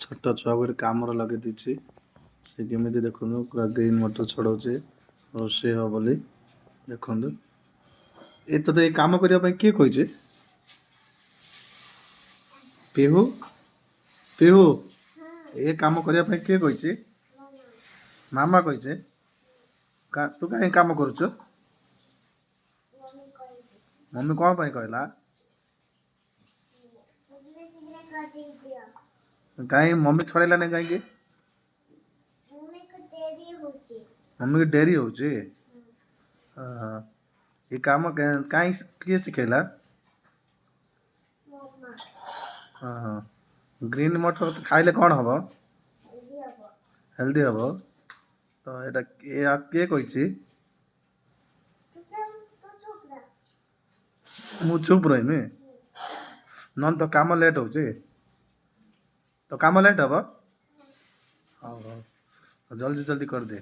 ଛୋଟ ଛୁଆକୁ ଗୋଟେ କାମରେ ଲଗେଇ ଦେଇଛି। ସେ କେମିତି ଦେଖନ୍ତୁ, ପୁରା ଗ୍ରୀନ୍ ମଟର ଛଡ଼ଉଛି, ରୋଷେଇ ହବ ବୋଲି। ଦେଖନ୍ତୁ, ଏ ତୋତେ ଏ କାମ କରିବା ପାଇଁ କିଏ କହିଛି? ପିହୁ, ପିହୁ, ଏ କାମ କରିବା ପାଇଁ କିଏ କହିଛି? ମାମା କହିছে। ତୁ କାହିଁ କାମ କରୁଛୁ? ମମି କହିଛି। ମମି କ'ଣ ପାଇଁ କହିଲା? ଶୀଘ୍ର ଶୀଘ୍ର କରିଦିଅ। କାହିଁ ମମି ଛଡ଼େଇଲାନି କାହିଁକି? ମମିକୁ ଡେରି ହଉଛି। ମମିକୁ ଡେରି ହଉଛି। ହଁ, ଏ କାମ କାହିଁ କିଏ ଶିଖେଇଲା? ମାମା। ହଁ, ଗ୍ରୀନ୍ ମଟର ଖାଇଲେ କ'ଣ ହବ? ହେଲ୍ଦି ହବ। ହେଲ୍ଦି ହବ। ତ ଏଇଟା କିଏ କହିଛି? ତୁ ତ ତୁ ଚୁପ୍ ରହ। ମୁଁ ଚୁପ୍ ରହିମି, ନହେଲେ ତ କାମ ଲେଟ୍ ହଉଛି। ତ କାମ ଲେଟ୍ ହବ। ହଉ ହଉ, ଜଲ୍ଦି ଜଲ୍ଦି କରିଦେ।